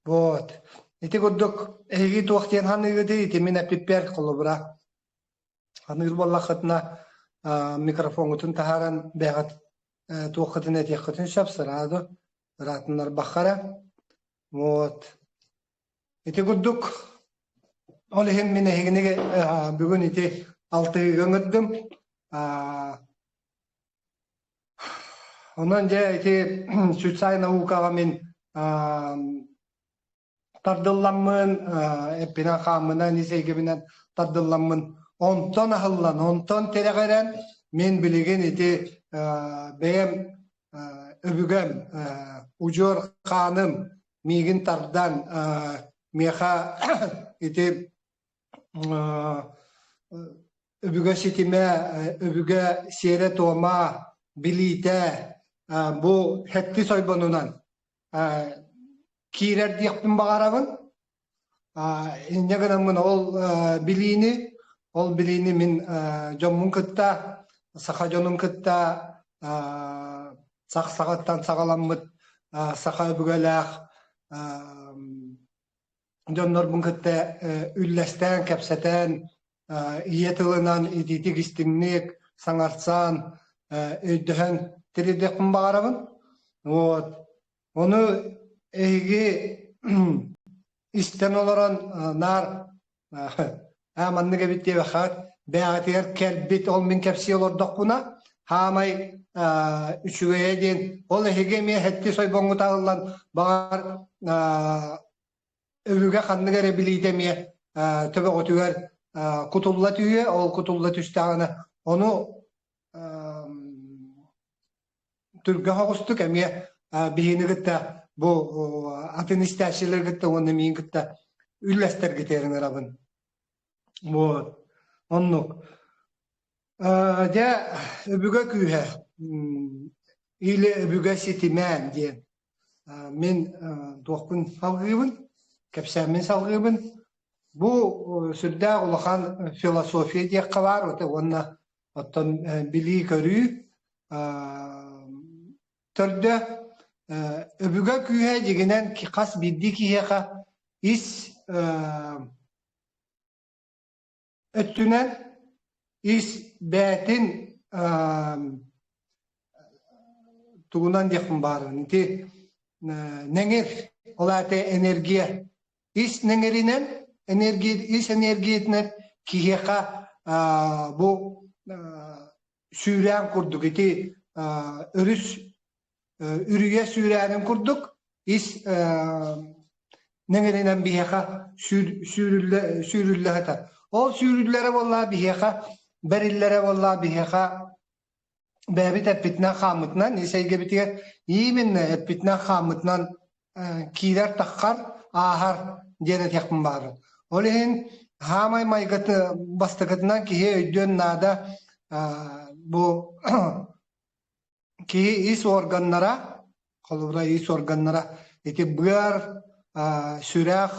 Вот. Ити курдук эһиги туох диэн саныыгытый? Ити мин эппиппэр холобура саныыр буоллаххытына микрофоҥҥутун таһааран бэйэҕит туоххутун этиэххитин сөп сразу ыраатыннарбахха эрэ. Вот. Ити курдук ол иһин мин эһигини бүгүн ити алтыһыыга ыҥырдым. Онон дьэ ити сюцай наукаҕа мин тардылламмын, эппинэн-хааммынан, ис эйгэбинэн тардылламмын, онтон аһыллан, онтон тирэҕирэн мин билигин ити бэйэм өбүгэм, удьуор хааным миигин тардан, миэхэ ити өбүгэ ситимэ, өбүгэ сиэрэ-туома, билиитэ бу сэттис ойбонунан киирэр диэхпин баҕарабын. Инньэ гынаммын ол билиини, ол билиини мин дьоммун кытта, саха дьонун кытта сах саҕаттан саҕаламмыт саха өбүгэлээх дьоннорбун кытта үллэстэн, кэпсэтэн, ийэ тылынан итиитик истиҥник саҥарсан, өйдөһөн тириэрдиэхпин баҕарабын. Вот. Ону эһиги истэн олорон наар аа маннык эбит диэбэххэ бэйэҕитигэр кэлбит ол мин кэпсии олордохпуна хаамай үчүгэйэ диэн ол эһиги эмиэ сэттис ойбоҥҥут аһыллан баҕар өбүгэ ханнык эрэ билиитэ эмиэ төбөҕүтүгэр кутулла түһүө ол кутулла түстэҕинэ ону түргэн соҕустук эмиэ биһини кытта бу атын истээччилэри кытта уонна миин кытта үллэстэргитигэр ыҥырабын. Вот. Оннук. Дьэ, өбүгэ күүһэ или өбүгэ ситимэ диэн мин туохпун салгыыбын, кэпсээммин салгыыбын. Бу сүрдээх улахан философия диэххэ баар уонна оттон билии-көрүү төрдө өбүгэ күүһэ дьиҥинэн хас биирдии киһиэхэ ис өттүнэн ис бэйэтин тугунан диэхпин баарбын ити нэҥир ол аата энергия ис нэҥиринэн энергия ис энергиятынан киһиэхэ бу сүүрээн курдук ити өрүс үрүйэ сүүрээнин курдук ис нэҥиринэн биһиэхэ сүүрүллэ сүүрүллэ сытар. Ол сүүрүллэрэ буоллаҕа биһиэхэ бэриллэрэ буоллаҕа биһиэхэ бэйэбит эппитинэн-хааммытынан ис эйгэбитигэр именно эппитинэн-хааммытынан киирэр-таххар, ааһар диэн этиэхпин баҕарабын. Ол иһин хаамай майгыты бастакытынан киһи өйдүөн наада бу киһи ис органнара, холобура ис органнара ити быар, сүрэх,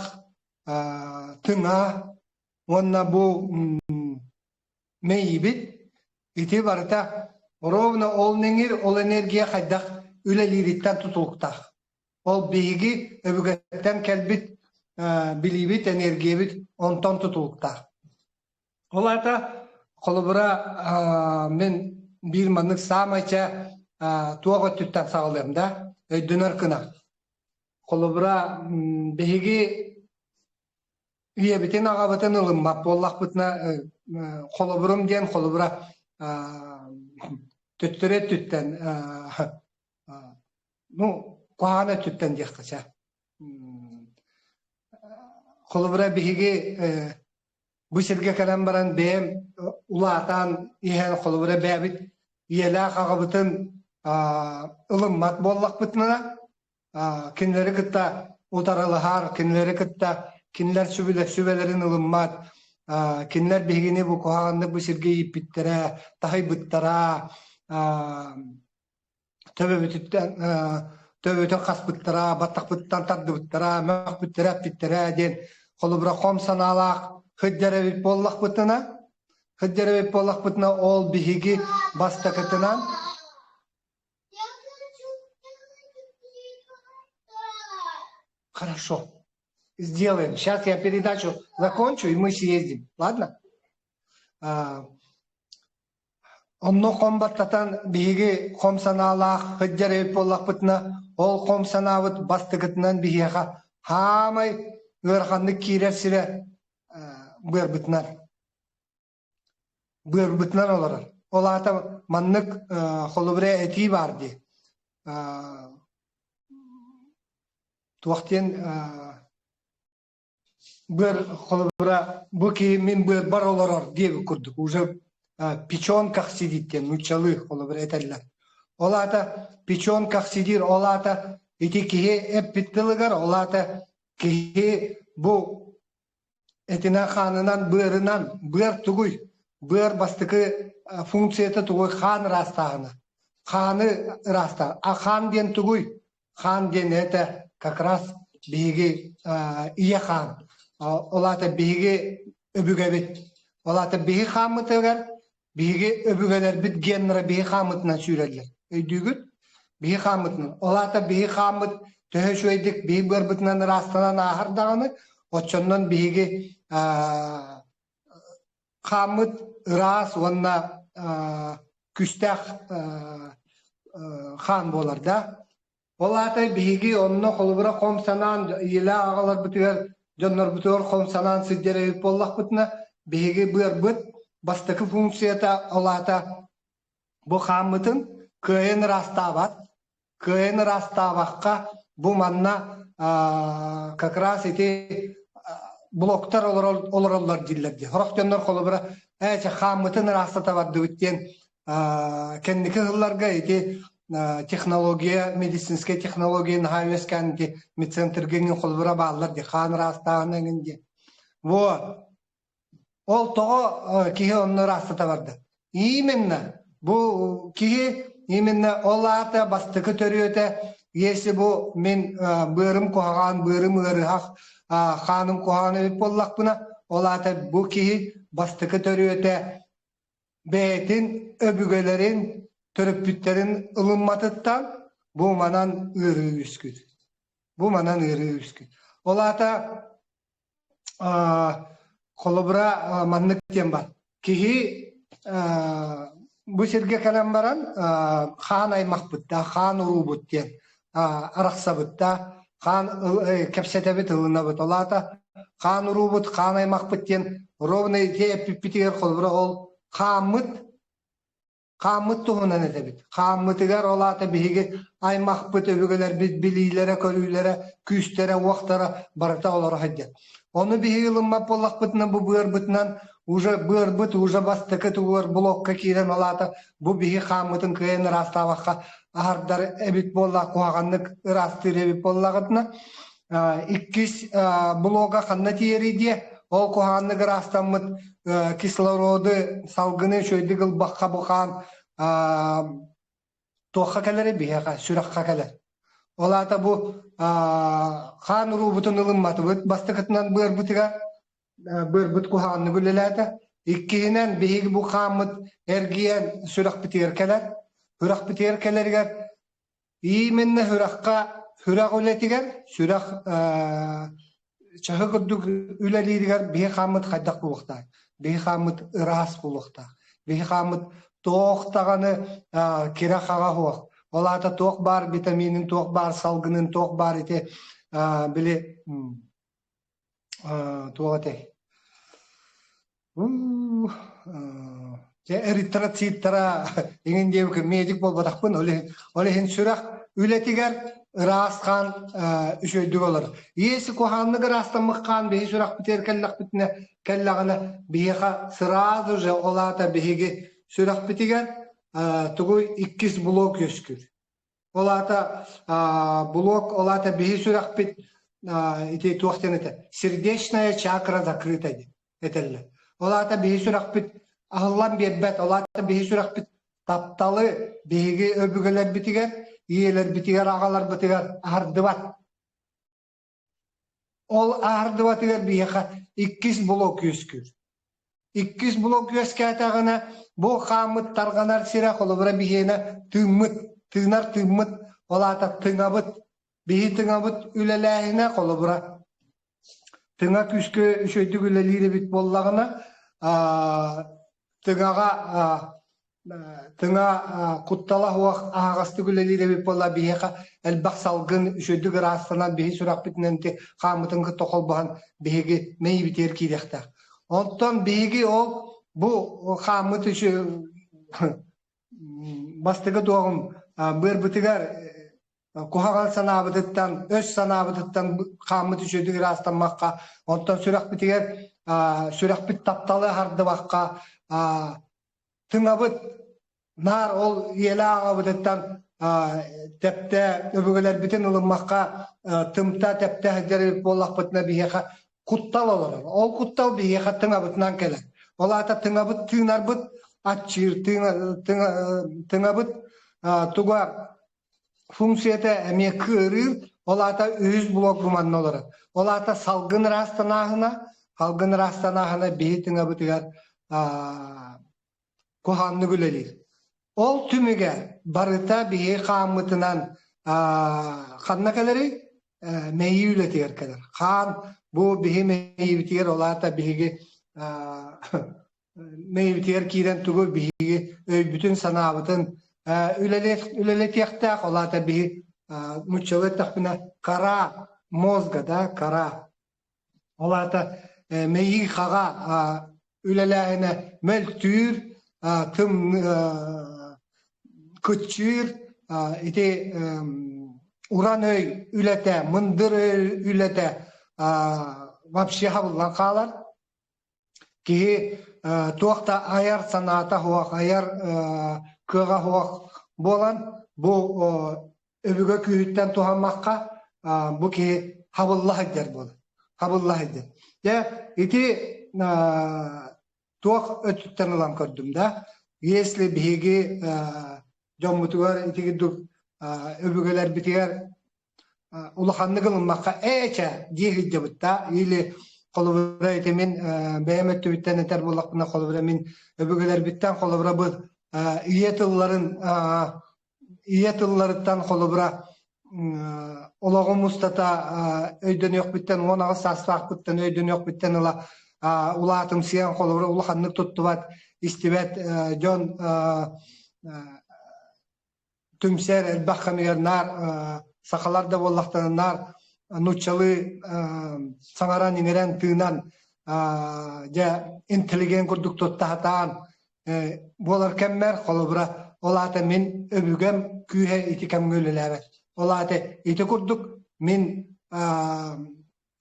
тыҥа уонна бу мэйиибит ити барыта ровно ол нэҥир, ол энергия хайдах үлэлиириттэн тутулуктаах. Ол биһиги өбүгэттэн кэлбит билиибит, энергиябит онтон тутулуктаах. Ол аата, холобура, мин биир маннык саамай чэ туох өттүттэн саҕалыам да, өйдөнөр гына. Холобура, биһиги ийэбитин, аҕабытын ылыммат буоллахпытына, холобурум диэн холобура төттөрү өттүттэн ну, куһаҕан өттүттэн диэххэ сөп. Холобура, биһиги бу сиргэ кэлэн баран бэйэм улаатан иһэн холобура бэйэбит ийэлээх аҕабытын ылыммат буоллахпытына кинилэри кытта утарылаһар, кинилэри кытта кинилэр сүбэлэрин ылыммат, кинилэр биһигини бу куһаҕаннык бу сиргэ ииппиттэрэ, таһыйбыттара, төбөбүтүттэн төбөбүтүн хаспыттара, баттахпыттан тардыбыттара, мөхпүттэрэ, эппиттэрэ диэн холобура хом санаалаах сылдьар эбит буоллахпытына, сылдьар эбит буоллахпытына ол биһиги бастакытынан Хорошо. Сделаем. Сейчас я передачу закончу, и мы съездим. Ладно? Онно хом баттатан биһиги хом санаалаах сылдьар эбит буоллахпытына, ол хом санаабыт бастакытынан биһиэхэ хаамай ыараханнык киирэр сирэ быарбытынан быарбытынан олорор. Ол аата маннык холобура этии баар дии. Туох диэн Быар холобура бу киһи мин быарбар олорор диэбит курдук уже печенках сидит диэн нууччалыы холобура этэллэр. Ол аата печенках сидир ол аата ити киһи эппит тылыгар ол аата киһи бу этинэн-хаанынан быарынан быар тугуй? Быар бастакы функцията тугуй? Хаан ыраастааһына. Хааны ыраастаа. А хаан диэн тугуй? Хаан диэн это как раз биһиги ийэ хаан. Ол аата биһиги өбүгэбит. Ол аата биһи хааммытыгар биһиги өбүгэлэрбит геннара биһи хааммытынан сүүрэллэр. Өйдүүгүт? Биһи хааммытынан. Ол аата биһи хааммыт төһө үчүгэйдик биһи быарбытынан ыраастанан ааһар даҕаны, оччоннон биһиги хааммыт ыраас уонна күүстээх хаан буолар да. Ол аата биһиги онно холобура хом санаан ийэлээх аҕаларбытыгар, дьоннорбутугар хом санаан сылдьар эбит буоллахпытына, биһиги быарбыт бастакы функцията ол аата бу хааммытын кыайан ыраастаабат, Кыайан ыраастаабакка бу манна как раз ити блоктар олороллор дииллэр дии. Сорох дьоннор холобура ээ чэ хааммытын ыраастата бардыбыт диэн кэнники сылларга ити технология, медицинскэй технология наһаа үөскээн ити медцентргэ эҥин холобура бааллар дии хаан ыраастааһын эҥин диэн. Вот. Ол тоҕо киһи онно ыраастата барда? Именно бу киһи именно ол аата бастакы төрүөтэ если бу мин быарым куһаҕан, быарым ыарыһах, хааным куһаҕан эбит буоллахпына, ол аата бу киһи бастакы төрүөтэ бэйэтин өбүгэлэрин, төрөппүттэрин ылымматыттан бу манан ыарыы үөскүүр. Бу манан ыарыы үөскүүр. Ол аата Холобура, маннык диэн баар. Киһи бу сиргэ кэлэн баран хаан аймахпыт да, хаан уруубут диэн арахсабыт да, хаан кэпсэтэбит, ылынабыт. Ол аата хаан уруубут, хаан аймахпыт диэн ровно ити эппиппитигэр холобура ол хааммыт Хааммыт туһунан этэбит. Хааммытыгар ол аата биһиги аймахпыт, өбүгэлэрбит билиилэрэ-көрүүлэрэ, күүстэрэ-уохтара барыта олоро сылдьар. Ону биһиги ылыммат буоллахпытына бу быарбытынан уже быарбыт уже бастакы тугугар блокка киирэн ол аата бу биһи хааммытын кыайан ыраастаабакка аһардар эбит буоллах куһаҕаннык ыраастыыр эбит буоллаҕытына иккис блога ханна тиийэрий диэ ол куһаҕаннык ыраастаммыт кислороды салгыны үчүгэйдик ылбакка бу хаан туохха кэлэрий биһиэхэ сүрэххэ кэлэр ол аата бу хаан уруубутун ылымматыбыт бастакытынан быарбытыгар быарбыт куһаҕаннык үлэлээтэ иккиһинэн биһиги бу хааммыт эргийэн сүрэхпитигэр кэлэр сүрэхпитигэр кэлэригэр Именно сүрэххэ, сүрэх үлэтигэр, сүрэх чаһы курдук үлэлииригэр биһи хааммыт хайдах буолуохтаах? Биһи хааммыт ыраас буолуохтаах. Биһи хааммыт туох даҕаны кирэ-хаҕа суох. Ол аата туох баар витаминин, туох баар салгынын, туох баар ити били туох этэй? Дьэ эритроциттара иҥин диэбиккэ медик буолбатахпын ол иһин ол иһин сүрэх үлэтигэр ыраас хаан үчүгэйдик олорор. Если куһаҕаннык ыраастаммыт хаан биһи сүрэхпитигэр кэллэхпитинэ кэллэҕинэ биһиэхэ сразу же ол аата биһиги сүрэхпитигэр тугуй иккис блок үөскүүр. Ол аата блок, ол аата биһи сүрэхпит ити туох диэн этэ сердечная чакра закрыта диэн этэллэр. Ол аата биһи сүрэхпит аһыллан биэрбэт, ол аата биһи сүрэхпит тапталы биһиги өбүгэлэрбитигэр, ийэлэрбитигэр, аҕаларбытыгар аһардыбат. Ол аһардыбатыгар биһиэхэ иккис блок үөскүүр. Иккис блок үөскээтэҕинэ, бу хааммыт тарҕанар сирэ холобура биһиэнэ тыыммыт, тыынар тыыммыт, ол аата тыҥабыт. Биһи тыҥабыт үлэлээһинэ холобура. Тыҥа күүскэ үчүгэйдик үлэлиир эбит буоллаҕына, тыҥаҕа тыҥа куттала суох аһаҕастык үлэлиир эбит буолла биһиэхэ элбэх салгын үчүгэйдик ыраастанан биһи сүрэхпитинэн ити хааммытын кытта холбоһон биһиги мэйиибитигэр киириэхтээх. Онтон биһиги ол бу хааммыт бастакы туоҕум быарбытыгар куһаҕан санаабытыттан, өс санаабытыттан хааммыт үчүгэйдик ыраастаммакка, онтон сүрэхпитигэр сүрэхпит тапталы аһардыбакка, тыҥабыт наар ол ийэлээх аҕабытыттан тэптэ өбүгэлэрбитин ылыммакка тымта тэптэ сылдьар эбит буоллахпытына биһиэхэ куттал олорор. Ол куттал биһиэхэ тыҥабытынан кэлэр. Ол аата тыҥабыт тыынарбыт аччыыр, тыҥабыт туга функцията эмиэ кыарыыр, ол аата үһүс блок бу манна олорор. Ол аата салгын ыраастанааһына, салгын ыраастанааһына биһи тыҥабытыгар куһаҕаннык үлэлиир. Ол түмүгэ барыта биһи хааммытынан ханна кэлэрий? Мэйии үлэтигэр кэлэр. Хаан бу биһи мэйиибитигэр, ол аата биһиги мэйиибитигэр киирэн тугу биһиги өйбүтүн-санаабытын үлэлэтиэхтээх, ол аата биһи нууччалыы эттэхпинэ кора мозга да кора ол аата мэйии хаҕа үлэлээһинэ мөлтүүр тым кыччыыр ити уран өй үлэтэ мындыр өй үлэтэ вообще хабыллан хаалар. Киһи туох да айар санаата суох, айар кыаҕа суох буолан, бу өбүгэ күүһүттэн туһаммакка, бу киһи хабылла сылдьар буолар. Хабылла сылдьар. Дьэ, ити туох өттүттэн ылан көрдүм да, если биһиги дьоммутугар ити курдук өбүгэлэрбитигэр улаханнык ылыммакка ээ чэ дии сылдьабыт да или холобура ити мин бэйэм өттүбүттэн этэр буоллахпына холобура мин өбүгэлэрбиттэн холобура бу ийэ тылларын ийэ тылларыттан холобура олоҕум устата өйдөнүөхпүттэн 18 саастаахпыттан өйдөнүөхпүттэн ыла улаатымсыйан холобура улаханнык туттубат истибэт дьон түмсэр элбэх кэмигэр наар сахалар да буоллахтарына наар нууччалыы саҥаран-иҥэрэн тыынан дьэ интеллигент курдук тутта сатаан буолар кэммэр холобура ол аата мин өбүгэм күүһэ ити кэмҥэ үлэлээбэт. Ол аата ити курдук мин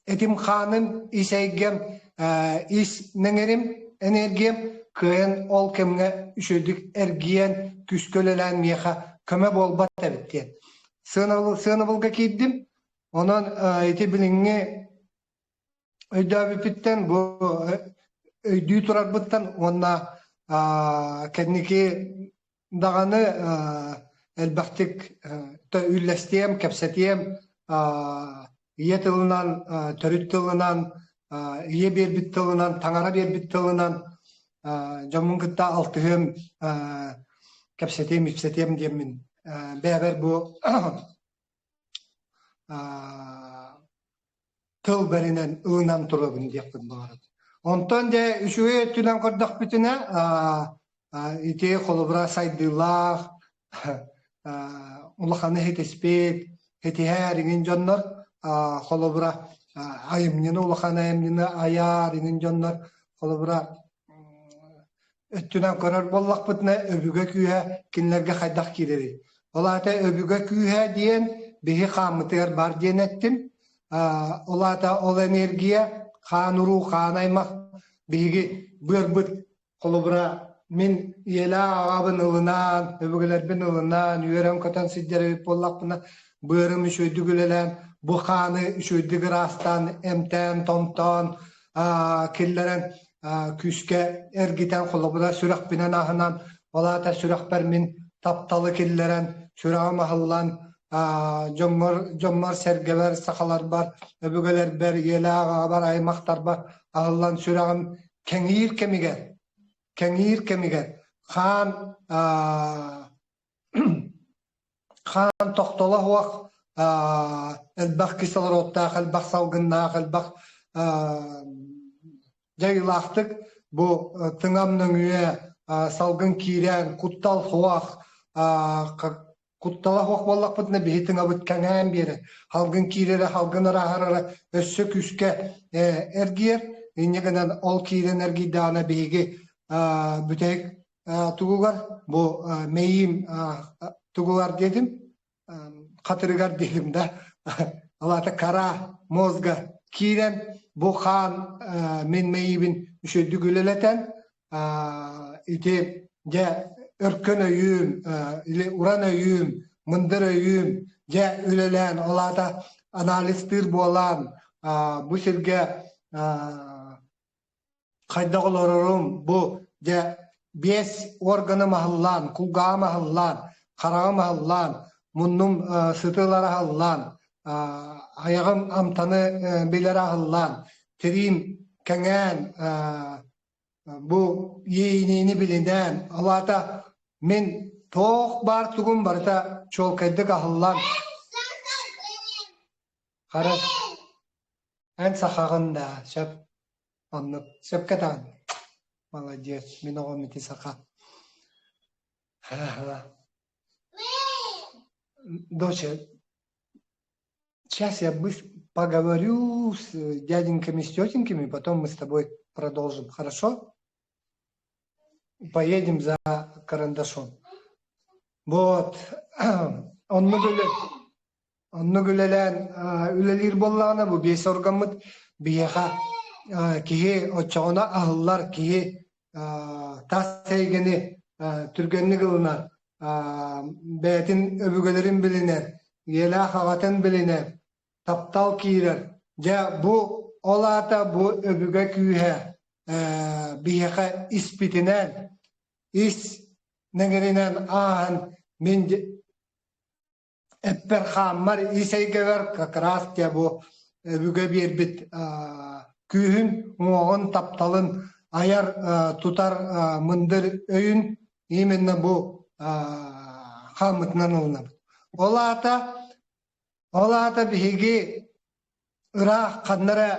Этим-хааным, ис эйгэм, ис нэҥэрим, энергиям кыайан ол кэмҥэ үчүгэйдик эргийэн, күүскэ үлэлээн миэхэ көмө буолбат эбит диэн. Сыанабылга киирдим. Онон ити билиҥҥи өйдөөбүппүттэн бу өйдүү турарбыттан уонна кэнники даҕаны элбэхтик үллэстиэм, кэпсэтиэм, ийэ тылынан, төрүт тылынан, ийэ биэрбит тылынан, таҥара биэрбит тылынан дьоммун кытта алтыһыам, кэпсэтиэм, ипсэтиэм диэммин бэйэбэр бу тыл бэринэн ылынан турабын диэхпин баҕарабын. Онтон дьэ үчүгэй өттүнэн көрдөхпүтүнэ ити холобура сайдыылаах улаханы ситиспит, ситиһэр иҥин дьоннор холобура айымньыны улахан айымньыны айар иҥин дьоннор холобура өттүнэн көрөр буоллахпытына өбүгэ күүһэ кинилэргэ хайдах киирэрий? Ол аата өбүгэ күүһэ диэн биһи хааммытыгар бар диэн эттим. Ол аата ол энергия хаан уруу, хаан аймах биһиги быарбыт холобура мин ийэлээх аҕабын ылынан, өбүгэлэрбин ылынан, үөрэн-көтөн сылдьар эбит буоллахпына, быарым үчүгэйдик үлэлээн, бу хааны үчүгэйдик ыраастаан, эмтээн, томтоон, киллэрэн күүскэ эргитэн холобура сүрэхпинэн аһынан ол аата сүрэхпэр мин тапталы киллэрэн сүрэҕим аһыллан дьоммор дьоммор сэргэбэр сахаларбар өбүгэлэрбэр ийэлээх аҕабар аймахтарбар аһыллан сүрэҕим кэҥиир кэмигэр кэҥиир кэмигэр хаан Хаан тохтоло суох, элбэх кислородтаах, элбэх салгыннаах, элбэх дьайыылаахтык бу тыҥам нөҥүө салгын киирэн куттал суох куттала суох буоллахпытына биһи тыҥабыт кэҥээн биэрэр салгын киирэрэ салгын ырааһырара өссө күүскэ эргийэр инньэ гынан ол киирэн эргийдэҕинэ биһиги бүтэһик тугугар бу мэйиим тугугар диэтим хатырыгар диэтим да ол аата кора мозга киирэн бу хаан мин мэйиибин үчүгэйдик үлэлэтэн ити дьэ өркөн өйүүм или уран өйүүм мындыр өйүүм дьэ үлэлээн ол аата анализтыыр буолан бу сиргэ хайдах олорорум бу дьэ биэс органым аһыллаан, кулгааҕым аһыллаан, хараҕым аһыллаан, муннум сытыылара аһыллаан, айаҕым амтаны билэрэ аһыллаан, тириим кэҥээн, бу иэйиини билинэн, ол аата мин туох баар тугум барыта чуолкайдык аһыллан хара Эн сахаҕын даа, сөп, оннук, сөпкө этэҕин, молодец, мин оҕом ити саха. Доча, сейчас я быстро поговорю с дяденьками, с тетеньками, потом мы с тобой продолжим, хорошо? Поедем за карандашом. Вот, оннук үлэ Оннук үлэлээн үлэлиир буоллаҕына бу биэс органмыт биһиэхэ киһи оччоҕуна аһыллар, киһи тас эйгэни түргэнник ылынар, бэйэтин өбүгэлэрин билинэр, ийэлээх аҕатын билинэр, таптал киирэр. Дьэ бу ол аата бу өбүгэ күүһэ биһиэхэ испитинэн, ис нэҥиринэн ааһан мин эппэр-хааммар ис эйгэбэр как раз те бу өбүгэ биэрбит күүһүн, уҥуоҕун, тапталын айар, тутар мындыр өйүн именно бу хааммытынан ылынабыт. Ол аата, ол аата биһиги ыраах ханна эрэ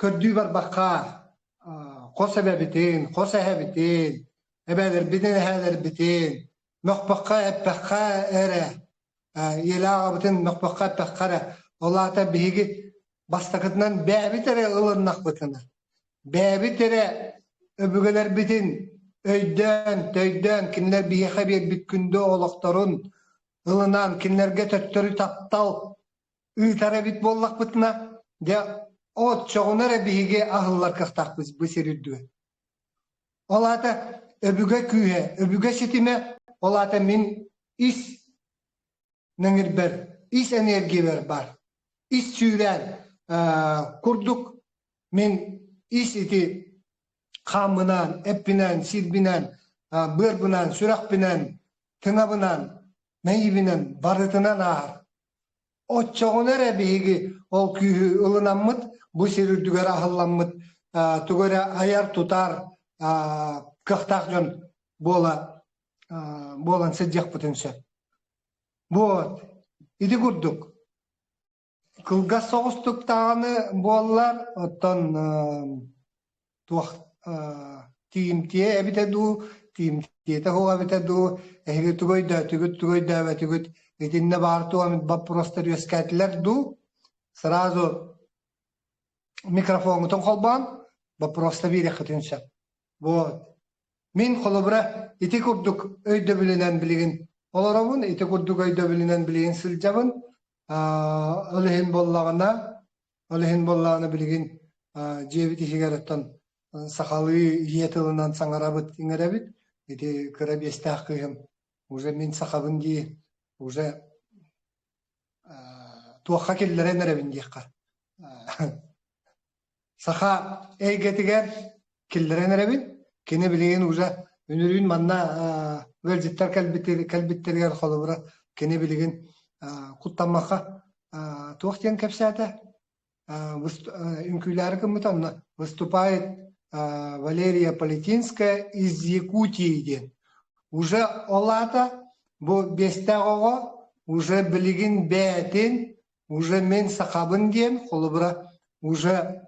көрдүү барбакка хос эбэбитин, хос эһэбитин, эбээлэрбитин, эһээлэрбитин мөхпөххө-эппэххэ эрэ, ийэлээх аҕабытын мөхпөххө-эппэххэ эрэ, ол аата биһиги бастакытынан бэйэбит эрэ ылыннахпытына, бэйэбит эрэ өбүгэлэрбитин өйдөөн, төйдөөн, кинилэр биһиэхэ биэрбит күндү олохторун ылынан, кинилэргэ төттөрү таптал ыытар эбит буоллахпытына, дьэ, оччоҕуна эрэ биһиги аһыллар кыахтаахпыт бу сир үрдүгэр. Ол аата өбүгэ күүһэ, өбүгэ ситимэ, ол аата мин ис нэҥирбэр, ис энергиябар баар. Ис сүүрээн курдук мин ис ити хааммынаан, эппинээн, сирбинээн, быарбынаан, сүрэхпинээн, тыҥабынаан, мэйиибинэн барытынан ааһар. Оччоҕуна эрэ биһиги ол күүһү ылынаммыт, бу сир үрдүгэр аһылламмыт тугу эрэ айар-тутар кыахтаах дьон буола буолан сылдьыахпытын сөп. Вот. Ити курдук. Кылгас соҕустук даҕаны буоллар, оттон туох тиийимтиэ эбитэ дуу, тиийимтиэтэ суох эбитэ дуу, эһиги тугу өйдөөтүгүт, тугу өйдөөбөтүгүт, итиннэ баар туох эмит боппуруостар үөскээтилэр дуу, сразу микрофоҥҥутун холбоон боппуруоста биэриэххитин сөп. Вот. Мин холобура ити курдук өйдөбүлүнэн билигин олоробун, ити курдук өйдөбүлүнэн билигин сылдьабын. Ол иһин буоллаҕына, ол иһин буоллаҕына билигин дьиэбит иһигэр оттон сахалыы ийэ тылынан саҥарабыт, иҥэрэбит. Ити кыра биэстээх кыыһым уже мин сахабын дии, уже туохха киллэрэн эрэбин диэххэ. Саха эйгэтигэр киллэрэн эрэбин. Кини билигин уже үнүрүүн манна ыалдьыттар кэлбиттэригэр холобура кини билигин куттаммакка туох диэн кэпсээтэ үҥкүүлээри гыммыта онно выступает Валерия Полетинская из Якутии диэн. Уже ол аата бу биэстээх оҕо уже билигин бэйэтин уже мин сахабын диэн холобура уже.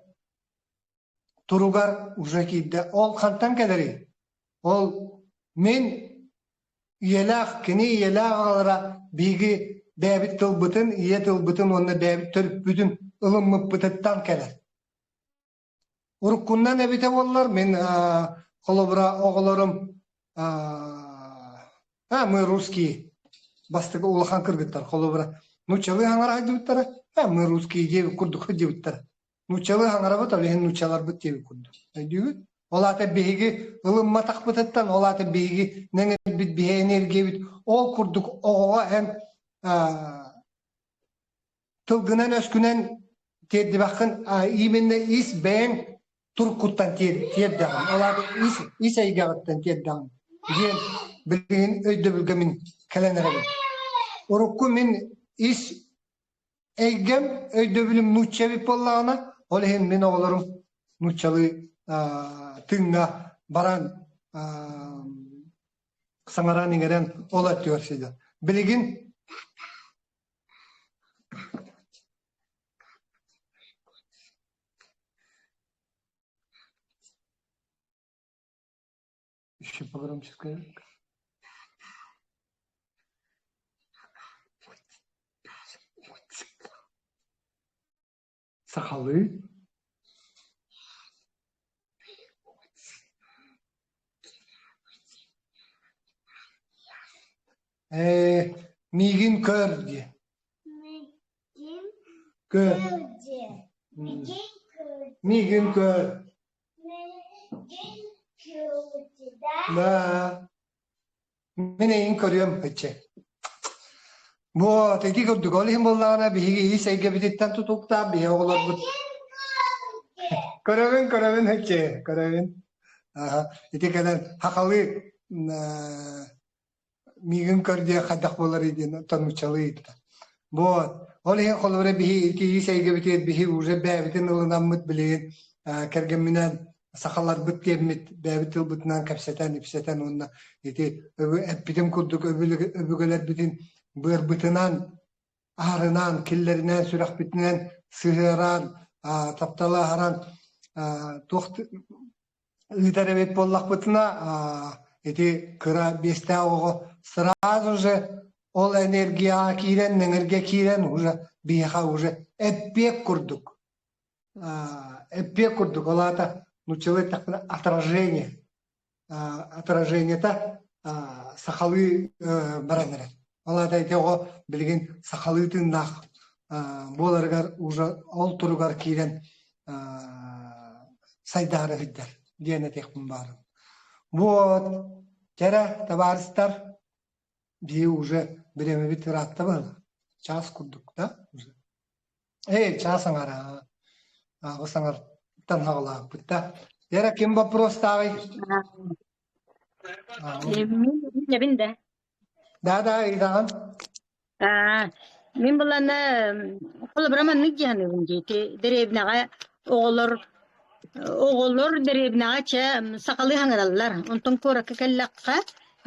туругар уже киирдэ. Ол хантан кэлэрий? Ол мин ийэлээх, кини ийэлээх аҕалара биһиги бэйэбит тылбытын, ийэ тылбытын уонна бэйэбит төрүппүтүн ылыммыппытыттан кэлэр. Уруккуннан эбитэ буоллар, мин холобура оҕолорум а мы русские бастакы улахан кыргыттар холобура нууччалыы хаҥара сылдьыбыттара а мы русские диэбит курдук сылдьыбыттара нууччалыы хаҥарабыт ол иһин нууччаларбыт диэбит курдук өйдүүгүт ол аата биһиги ылымматахпытыттан ол аата биһиги нэҥирбит биһи энергиябит ол курдук оҕоҕо эн тылгынан-өскүнэн тиэрдибэххин именно ис бэйэҥ туркуттан тиэрдэҕин ол аата ис ис эйгэҕиттэн тиэрдэҕин диэн билигин өйдөбүлгэ мин кэлэн эрэбин урукку мин ис эйгэм өйдөбүлүм нуучча эбит буоллаҕына ол иһин мин оҕолорум нууччалыы тыыҥҥа баран саҥаран-иҥэрэн ол өттүгэр сылдьар билигин Еще погромче скажи. Сахалыы. Ээ, миигин көр диэ. Миигин Көр. көр диэ. Миигин көр. Миигин көр. Миигин көр да? Да. Мин эйигин көрүөм, ычча. Вот, ити курдук. Ол иһин буоллаҕына биһиги ис эйгэбититтэн тутулуктаах биһи оҕолорбут Көрөбүн, көрөбүн, ычча, көрөбүн. Аха, ити кэлэн хахалыы миигин көр диэн хайдах буоларый диэн нууччалыы ыйытта. Вот. Ол иһин холобура биһи ити ис эйгэбитигэр биһи уже бэйэбитин ылынаммыт билигин кэргэмминээн сахаларбыт диэммит бэйэбит тылбытынан кэпсэтэн-ипсэтэн уонна ити эппитим курдук өбүгэлэрбитин быарбытынан аһарынан, киллэринэн, сүрэхпитинэн сыһыаран, тапталы аһаран туох ыытар эбит буоллахпытына ити кыра биэстээх оҕо сразу же ол энергияҕа киирэн, нэҥиргэ киирэн уже биһиэхэ уже эппиэт курдук эппиэт курдук ол аата нууччалыы эттэхпинэ отражение отражениета сахалыы баран эрэр ол аата ити оҕо билигин сахалыы тыыннаах буоларыгар уже ол туругар киирэн сайдаары сылдьар диэн этиэхпин баҕарабын вот кэрэ табаарыстар биһи уже бириэмэбит ыраатта быһыылаах чаас курдук да уже Ээ, чаас аҥара аҕыс аҥартан саҕалаабыппыт да. Вера, ким боппуруостааҕый? Мин да. Да, да, ыйдаҕын. Аа, мин булана холобура маннык дьаһаныбын диэти дэриэбинэҕэ оҕолор оҕолор дэриэбинэҕэ чэ сахалыы хаҥыраллар. Онтон куоракка кэллэххэ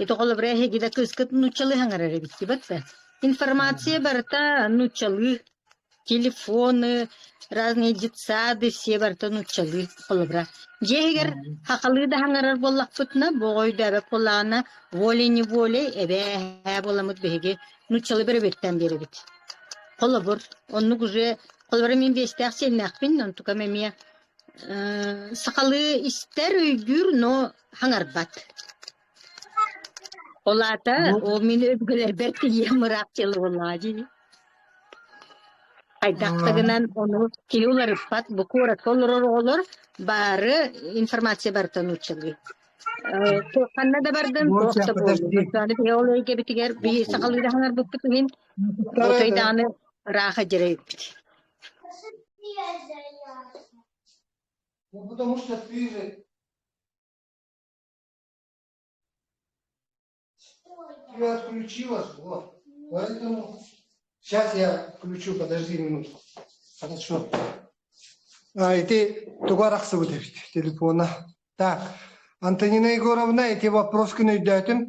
ити холобура эһиги да кыыскыт нууччалыы хаҥырар эбит дибэт да. Информация барыта нууччалыы Телефоны, разные детсады все барыта нууччалыы холобура. Дьиэ иһигэр хахалыы да хаҥарар буоллахпытына, бу оҕо өйдөөбөт буоллаҕына, волей-неволей эбээ-эһээ буоламмыт биһиги нууччалыы бөрөбүөттээн биэрэбит. Холобур, оннук уже холобура мин биэстээх сиэннээхпин, онтукам эмиэ сахалыы истэр, өйдүүр, но хаҥарбат. Ол аата, ол мин өбүгэлэрбэр тиийэн ыраах дьыала буоллаҕа дии. Хайдах да гынан ону киһи уларыппат, бу куоракка олорор оҕолор бары информация барыта нууччалыы. Ханна да бардын, туох да буоллун. Аны ол эйгэбитигэр биһи сахалыы да хаҥарбыппыт иһин, отой даҕаны ырааха дьэрэйбит. Ну, потому что ты же Ты отключилась, вот. Поэтому сейчас я включу, подожди минутку. Хорошо. А, ити тугу арахсыбыт эбит телефона. Так, Антонина Егоровна, эти вопрос күн өйдөөтүм.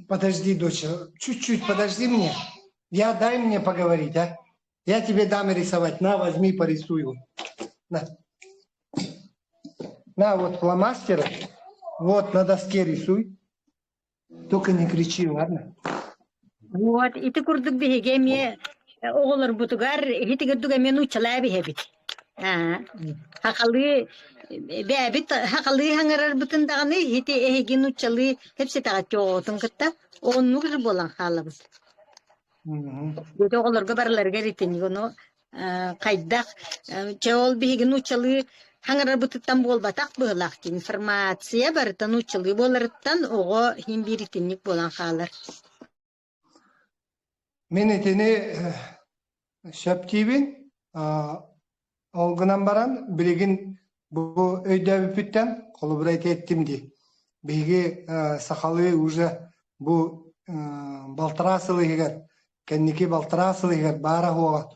Подожди, доча, чуть-чуть подожди мне. Я дай мне поговорить, а? Я тебе дам рисовать. На, возьми, порисуй. На. На, вот фломастер. Вот, на доске рисуй. Только не кричи, ладно? Вот, ити курдук биһиги эмиэ оҕолорбутугар ити курдук эмиэ нууччалаа биһэбит. Аа, Хахалыы бэйэбит хахалыы хаҥарарбытын даҕаны ити эһиги нууччалыы кэпсэтэҕит оҕотун кытта оннук же буолан хаалабыт. Дьэ оҕолорго барыларыгар итинник ону хайдах чэ ол биһиги нууччалыы хаҥарарбытыттан буолбатах быһыылаах дии информация барыта нууччалыы буоларыттан оҕо иһин биир итинник буолан хаалар. Мин итини сөп диибин. Ол гынан баран билигин бу өйдөөбүппүттэн холобура ити эттим дии. Биһиги сахалыы уже бу балтараа сыл иһигэр кэнники балтараа сыл иһигэр баара-суоҕа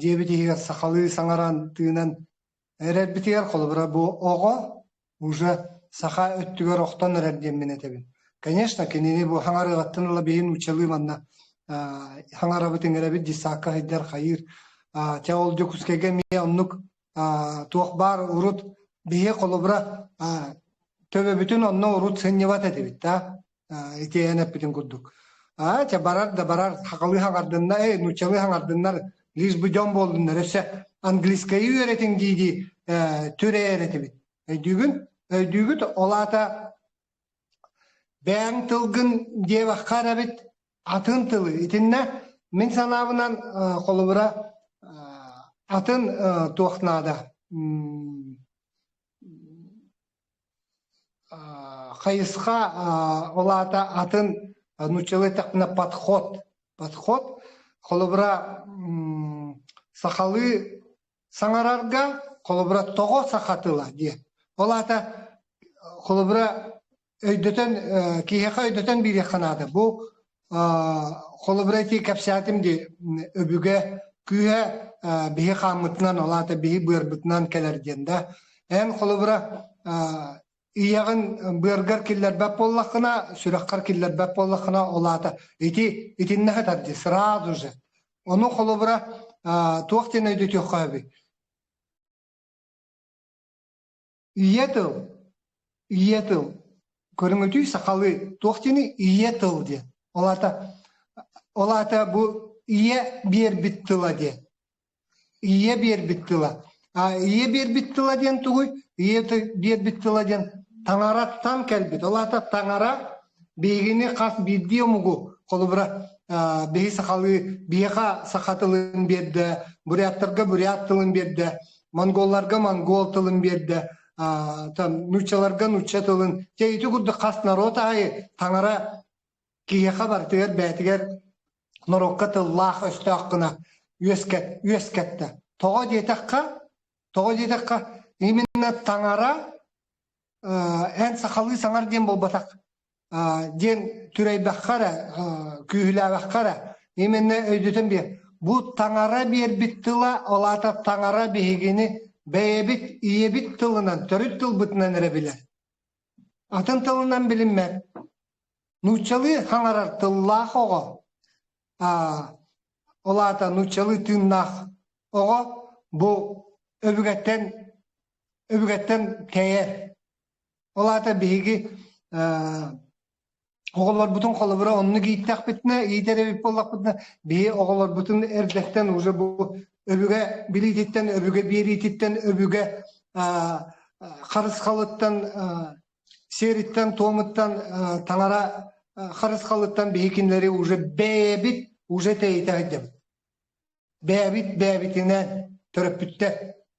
дьиэбит иһигэр сахалыы саҥаран тыынан Эрэрбитигэр холобура бу оҕо уже саха өттүгэр охтон эрэр диэммин этэбин. Конечно, кинини бу хаҥарыаҕыттан ыла биһи нууччалыы манна хаҥарабыт иҥэрэбит десакка сылдьар хайыыр. Чэ ол Дьокуускайга эмиэ оннук туох баар урут биһи холобура төбөбүтүн онно урут сынньыбат этибит да ити эн эппитин курдук. Аа, чэ барар да барар, хахалыы хаҥардынна, эй, нууччалыы хаҥардыннар, лишь бы дьон буоллуннар, өссө английскайы үөрэтиҥ дии-дии түрээр этибит. Өйдүүгүн? Өйдүүгүт, ол аата бэйэҥ тылгын диэбэххэ эрэбит атын тылы. Итиннэ мин санаабынан холобура атын туох наада Хайысха ол аата атын нууччалыы эттэхпинэ подход. Подход холобура сахалыы саҥарарга холобура тоҕо саха тыла диэн. Ол аата холобура өйдөтөн киһиэхэ өйдөтөн биэриэххэ наада. Бу холобура ити кэпсээтим дии өбүгэ күүһэ биһи хааммытынан, ол аата биһи быарбытынан кэлэр диэн да. Эн холобура ийэҕин быаргар киллэрбэт буоллаххына, сүрэххэр киллэрбэт буоллаххына, ол аата ити итиннэ сытар дии сразу же. Ону холобура туох диэн өйдөтүөххэ сөбүй? Ийэ тыл, ийэ тыл көрүҥүтүй сахалыы туох диэний ийэ тыл диэн. Ол аата ол аата бу ийэ биэрбит тыла диэн. Ийэ биэрбит тыла. А ийэ биэрбит тыла диэн тугуй? Ийэ биэрбит тыла диэн таҥараттан кэлбит. Ол аата таҥара биһигини хас биирдии омугу холобура биһи сахалыы биһиэхэ саха тылын биэрдэ, буряттарга бурят тылын биэрдэ, монголларга монгол тылын биэрдэ, там нууччаларга нуучча тылын. Дьэ ити курдук хас норуот аайы таҥара киһиэхэ барытыгар бэйэтигэр норуокка тыллаах өстөөх гына үөскэт, үөскэттэ. Тоҕо диэтэххэ, тоҕо диэтэххэ, именно таҥара эн сахалыы саҥар диэн буолбатах диэн түрэйбэххэ эрэ, күүһүлээбэххэ эрэ, именно өйдөтөн биэр. Бу таҥара биэрбит тыла, ол аата таҥара биһигини бэйэбит ийэбит тылынан, төрүт тылбытынан эрэ билэр. Атын тылынан билиммэт. Нууччалыы хаҥарар тыллаах оҕо, ол аата нууччалыы тыыннаах оҕо бу өбүгэттэн өбүгэттэн тэйэр. Ол аата биһиги оҕолорбутун холобура оннук ииттэхпитинэ, иитэр эбит буоллахпытына, биһи оҕолорбутун эрдэттэн уже бу өбүгэ билиититтэн, өбүгэ биэриититтэн, өбүгэ харысхалыттан, сиэриттэн-туомуттан, таҥара харысхалыттан биһи кинилэри уже бэйэбит уже тэйитэ сылдьабыт. Бэйэбит бэйэбитинэн төрөппүттэр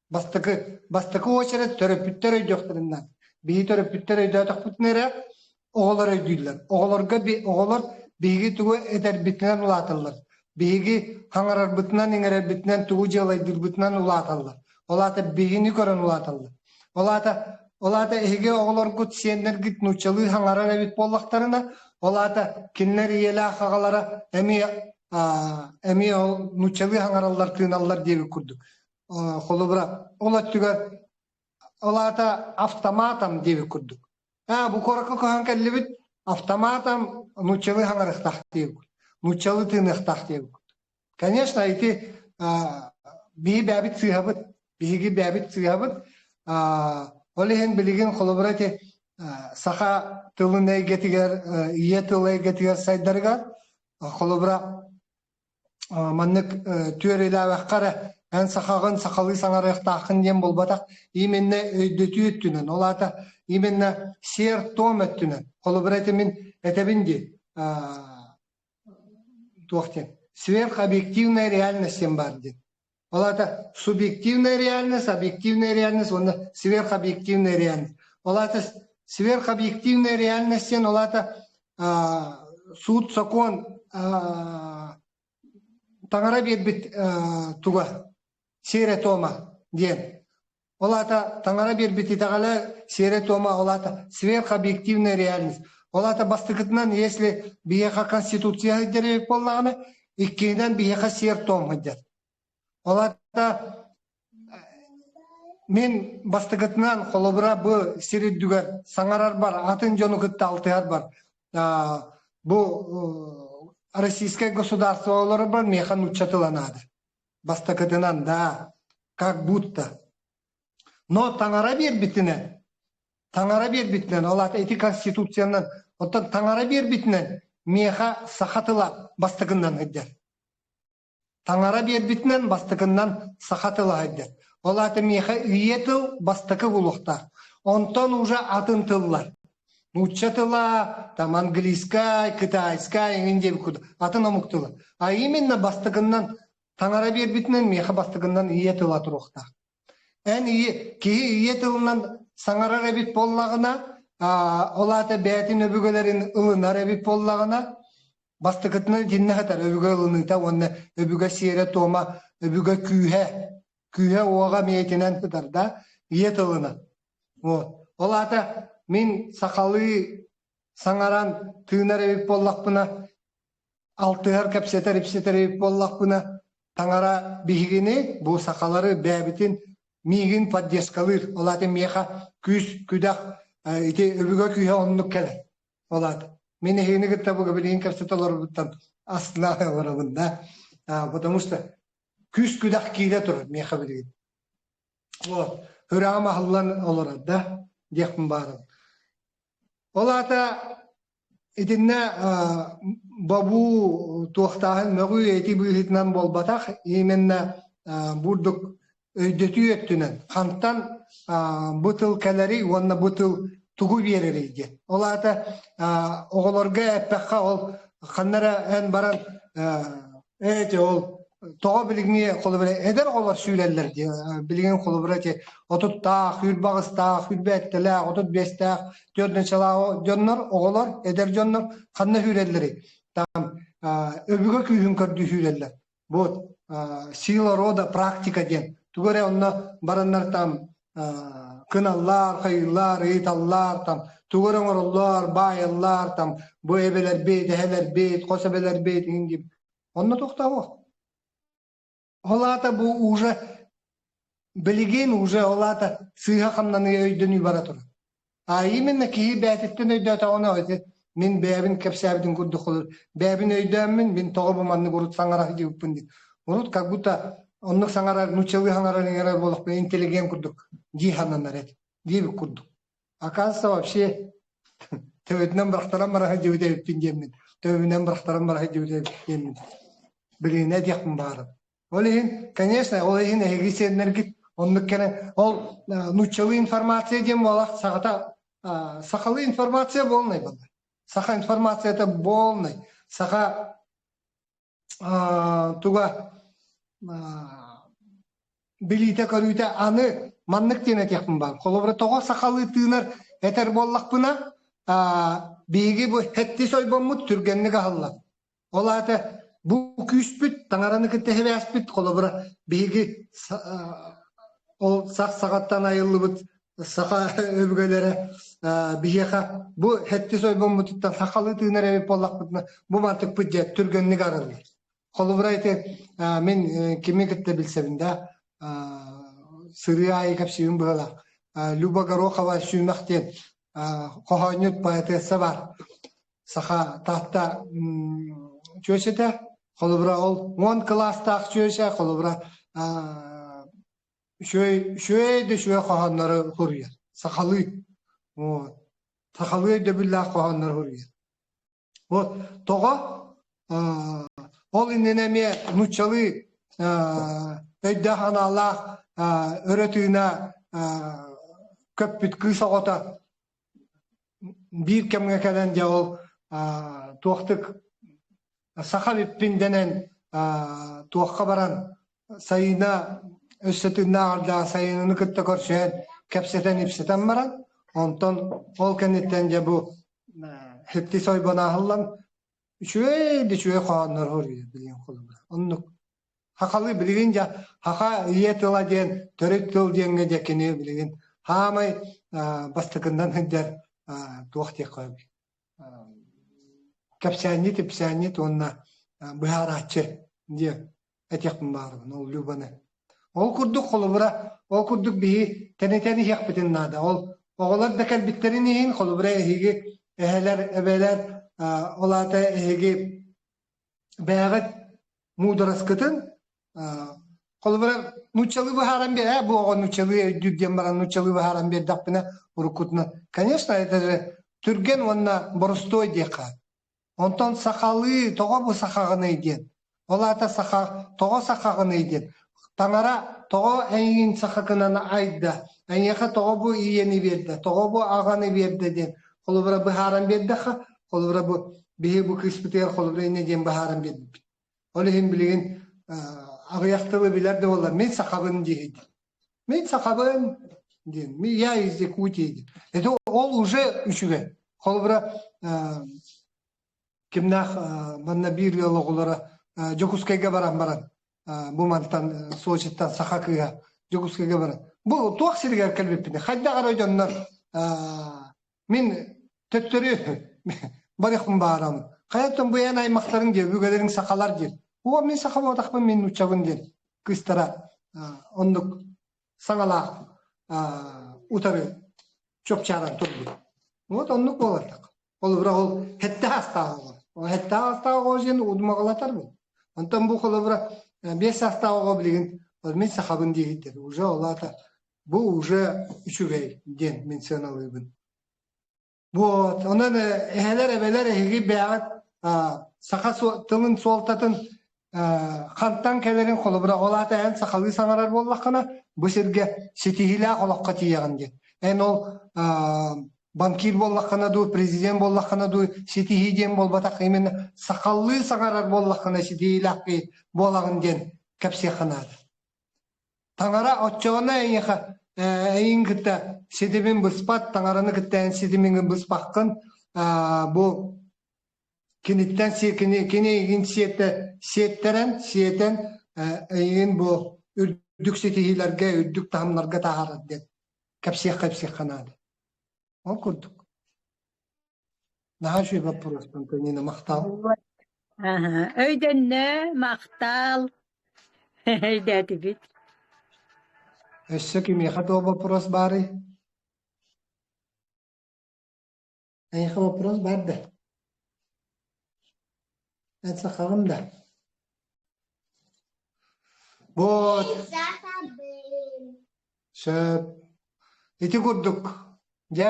бастакы бастакы уочарат төрөппүттэр өйдүөхтэрин наада. Биһи төрөппүттэр өйдөөтөхпүтүнэ эрэ оҕолор өйдүүллэр. Оҕолорго оҕолор биһиги тугу этэрбитинэн улааталлар. Биһиги хаҥарарбытынан, иҥэрэрбитинэн, тугу дьыалайдыырбытынан улааталлар. Ол аата биһини көрөн улааталлар. Ол аата ол аата эһиги оҕолоргут, сиэннэргит нууччалыы хаҥарар эбит буоллахтарына, ол аата кинилэр ийэлээх аҕалара эмиэ эмиэ ол нууччалыы хаҥараллар, тыыналлар диэбит курдук. Холобура, ол өттүгэр ол аата автоматом диэбит курдук. Аа, бу куоракка көһөн кэллибит, автоматом нууччалыы хаҥарыахтаах диэбит. Нууччалыы тыыныахтаах диэбит. Конечно, ити биһи бэйэбит сыыһабыт, биһиги бэйэбит сыыһабыт. Ол иһин билигин холобура ити саха тылын эйгэтигэр, ийэ тыл эйгэтигэр сайдарыгар холобура маннык түөрэлээбэххэ эрэ эн сахаҕын сахалыы саҥарыахтааххын диэн буолбатах именно өйдөтүү өттүнэн ол аата именно сиэр-туом өттүнэн холобура ити мин этэбин дии туох диэн сверхобъективная реальность диэн баар диэн ол аата субъективная реальность объективная реальность уонна сверхобъективная реальность ол аата сверхобъективная реальность диэн ол аата суут сокуон таҥара биэрбит туга сиэрэ-туома диэн Ол аата таҥара биэрбит итэҕэлэ сиэрэ-туома, ол аата сверхобъективная реальность. Ол аата бастакытынан, если биһиэхэ конституция сылдьар эбит буоллаҕына, иккиһинэн биһиэхэ сиэр-туом сылдьар. Ол аата мин бастакытынан холобура бу сир үрдүгэр саҥарарбар, атын дьону кытта алтыһарбар бу российскай государство олорорбор миэхэ нуучча тыла наада. Бастакытынан, да, как будто. Но таҥара биэрбитинэн, таҥара биэрбитинэн, ол аата ити конституциянан, оттон таҥара биэрбитинэн миэхэ саха тыла бастакыннан сылдьар. Таҥара биэрбитинэн бастакыннан саха тыла сылдьар. Ол аата миэхэ ийэ тыл бастакы буолуохтаах. Онтон уже атын тыллар. Нуучча тыла, там английскай, китайскай эҥин диэбит курдук атын омук тыла. А именно бастакыннан таҥара биэрбитинэн миэхэ бастакыннан ийэ тыла туруохтаах. Эн ийэ, киһи ийэ тылынан саҥарар эбит буоллаҕына, ол аата бэйэтин өбүгэлэрин ылынар эбит буоллаҕына, бастакытынан итиннэ сытар өбүгэ ылыныыта уонна өбүгэ сиэрэ-туома, өбүгэ күүһэ, күүһэ-уоҕа миэтинэн сытар да, ийэ тылынан. Вот. Ол аата мин сахалыы саҥаран тыынар эбит буоллахпына, алтыһар, кэпсэтэр, ипсэтэр эбит буоллахпына, таҥара биһигини, бу сахалары бэйэбитин миигин поддержкалыыр. Ол аата миэхэ күүс, күдэх, ити өбүгэ күүһэ оннук кэлэр. Ол аата мин эһигини кытта бу билигин кэпсэтэ олорбуттан астына олоробун да. Потому что күүс-күдэх киирэ турар миэхэ билигин. Вот, үрэҕим аһыллан олорор да диэхпин баарым. Ол аата итиннэ бобуу туохтааһын мөҕүү эти быыһытынан буолбатах, именно бурдук өйдөтүү өттүнэн хантан бу тыл кэлэрий уонна бу тыл тугу биэрэрий диэн. Ол аата оҕолорго эппэххэ ол ханна эрэ эн баран Эти ол тоҕо билиҥҥи холобура эдэр оҕолор сүүрэллэр дии билигин холобура ити отуттаах, сүүрбэ аҕыстаах, сүүрбэ сэттэлээх, 35-тээх, төрдүнчэлээх дьоннор, оҕолор, эдэр дьоннор ханна сүүрэллэрий? Там өбүгэ күүһүн көрдүү сүүрэллэр. Вот сила рода практика диэн. Тугу эрэ онно бараннар там кыналлар, хайыыллар, ыйыталлар, там тугу эрэ оҥороллор, баайаллар, там бу эбэлэрбит, эһэлэрбит, хос эбэлэрбит иҥин дип. Онно тохтообох. Ол аата бу уже билигин уже ол аата сыыһа хамнаныы өйдөнүү бара турар. А именно киһи бэйэтиттэн өйдөөтөҕүнэ ити мин бэйэбин кэпсээбитин курдук холор бэйэбин өйдөөммүн мин тоҕо бу маннык урут саҥара сылдьыбыппын диэн. Урут как будто оннук саҥарар нууччалыы саҥарар иҥэрэр буоллахпына интеллигент курдук дии сананар этим диэбит курдук. Оказывается вообще төбөтүнэн бырахтаран бара сылдьыбыт эбиппин диэммин төбөбүнэн бырахтаран бара сылдьыбыт эбиппин диэммин билигин этиэхпин баҕарабын. Ол иһин, конечно, ол иһин эһиги сиэннэргит оннук кэлэн ол нууччалыы информация диэн буолар саҕата сахалыы информация буолнай буолла. Саха информацията буолнай. Саха туга билиитэ-көрүүтэ аны маннык диэн этиэхпин баар. Холобура тоҕо сахалыы тыынар этэр буоллахпына, биһиги бу хэттис ойбоммут түргэнник аһыллар. Ол аата бу күүспүт, таҥараны кытта сибээспит, холобура, биһиги ол сах саҕаттан айыллыбыт саха өбүгэлэрэ биһиэхэ бу сэттис ойбоммутуттан сахалыы тыынар эбит буоллахпытына, бу мантыкпыт дьэ түргэнник арыллар. Холобура ити мин кими кытта билсэбин да сырыы аайы кэпсиибин быһыылаах. Люба Горохова Сүүмэх диэн хоһоонньут поэтесса баар. Саха Таатта чүөчэтэ, холобура ол 10 кылаастаах чүөчэ, холобура үчүгэй үчүгэй да үчүгэй хоһооннору суруйар. Сахалыы. Вот. Сахалыы өйдөбүллээх хоһооннору суруйар. Вот. Тоҕо? Ол иннинэ эмиэ нууччалыы өйдөөх аналлаах өрө тыына көппүт кыыс оҕото биир кэмҥэ кэлэн дьэ ол туохтук саха эбиппин дэнэн туохха баран Сайыына өссө тыыннааҕар Сайыынаны кытта көрсүһэн кэпсэтэн-ипсэтэн баран онтон ол кэнниттэн дьэ бу хитти сойбон аһыллан үчүгэй да үчүгэй хоһооннор хоруйар билигин холобура оннук Хахалыы билигин дьэ хаха ийэ тыла диэн төрүт тыл диэҥҥэ дьэ кини билигин хаамай бастакыннан сылдьар туох диэххэ кэпсээнньит ипсээнньит уонна быһаарааччы диэн этиэхпин баҕарабын ол Любаны. Ол курдук холобура ол курдук биһи тэнитэн иһиэхпитин наада. Ол оҕолор да кэлбиттэрин иһин холобура эһиги эһэлэр эбэлэр ол аата эһиги бэйэҕит муудараскытын холобура нууччалыы быһааран биэр ээ бу оҕо нууччалыы өйдүүр диэн баран нууччалыы быһааран биэрдэхпинэ уруккутунан конечно это же түргэн уонна боростуой диэххэ онтон сахалыы тоҕо бу сахаҕыный диэн ол аата саха тоҕо сахаҕыный диэн таҥара тоҕо эйигин сахакынан айда эйиэхэ тоҕо бу ийэни биэрдэ тоҕо бу аҕаны биэрдэ диэн холобура быһааран биэрдэххэ холобура бу биһи бу кыыспытыгар холобура инньэ диэн быһааран биэрбиппит ол иһин билигин аҕыйах тылы билэр да буоллар мин сахабын диэһит мин сахабын диэн я из Якутии диэн это ол уже үчүгэй холобура кимнээх манна биир ыал оҕолоро Дьокуускайга баран баран бу мантан Сочиттан саха кыыһа Дьокуускайга баран бу туох сиригэр кэлбиппиний хайдах эрэ дьоннор Мин төттөрү барыахпын баарам. Хайаттан бу эн аймахтарыҥ диэн, өбүгэлэриҥ сахалар диэн. Оо, мин саха буолбатахпын, мин нууччабын диэн кыыстара оннук саҥалаах утары чопчааран турбут. Вот оннук буолар. Холобура ол хэтте саастаах оҕо. Ол хэтте саастаах оҕо диэн удумаҕалатар бу. Онтон бу холобура 5 саастаах оҕо билигин мин сахабын диэһиттэр. Уже ол аата Бу уже үчүгэй диэн мин сыаналыыбын. Вот, онон эһэлэр, эбэлэр эһиги бэйэҕит саха тылын суолтатын хантан кэлэрин холобура ол аата эн сахалыы саҥарар буоллаххына бу сиргэ ситиһиилээх олоххо тиийэҕин диэн. Эн ол банкир буоллаххына дуу, президент буоллаххына дуу ситиһии диэн буолбатах именно сахалыы саҥарар буоллаххына ситиһиилээх киһи буолаҕын диэн кэпсиэххэ наада. Таҥара оччоҕуна эйиэхэ эйигин кытта ситимин быспат, таҥараны кытта эн ситимиҥин быспаккын, бу киниттэн кини кини эйигин сиэтэ сиэттэрэн, сиэтэн эйигин бу үрдүк ситиһиилэргэ, үрдүк таһымнарга таһаарар диэн кэпсиэххэ-ипсиэххэ наада. Ол курдук. Наһаа үчүгэй боппуруос, Антонина, махтал. Аха, өйдөннө, махтал. Өйдөөтүбүт. Өссө кимиэхэ туох боппуруос баарый? Эйиэхэ боппуруос баар да? Эн сахаҕын да? Вот. Сөп. Ити курдук. Дьэ,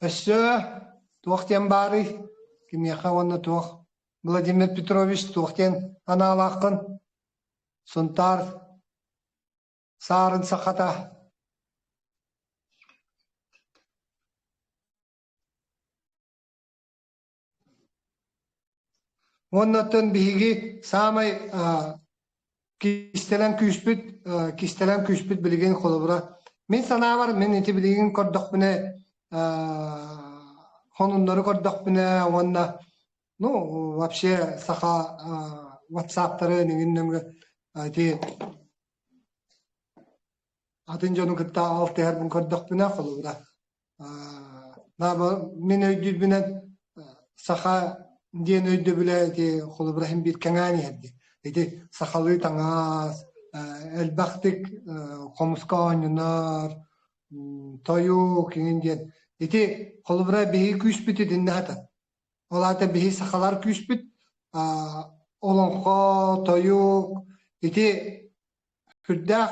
Өссө туох диэн баарый? Кимиэхэ уонна туох? Владимир Петрович туох диэн анаалааххын? Сунтаар Саарын сахата Уонна оттон биһиги саамай кистэлэҥ күүспүт кистэлэҥ күүспүт билигин холобура мин санаабар мин ити билигин көрдөхпүнэ хонуннары көрдөхпүнэ уонна ну вообще саха ватсаптары эҥин нөҥүө ити атын дьону кытта алтыһарбын көрдөхпүнэ холобура Мин өйдүүрбүнэн саха диэн өйдөбүлэ ити холобура иһин биир кэҥээн иһэр дии. Ити сахалыы таҥас, элбэхтик хомуска оонньонор, тойук иҥин диэн. Ити холобура биһиги күүспүт итиннэ сытар. Ол аата биһи сахалар күүспүт олоҥхо, тойук ити сүрдээх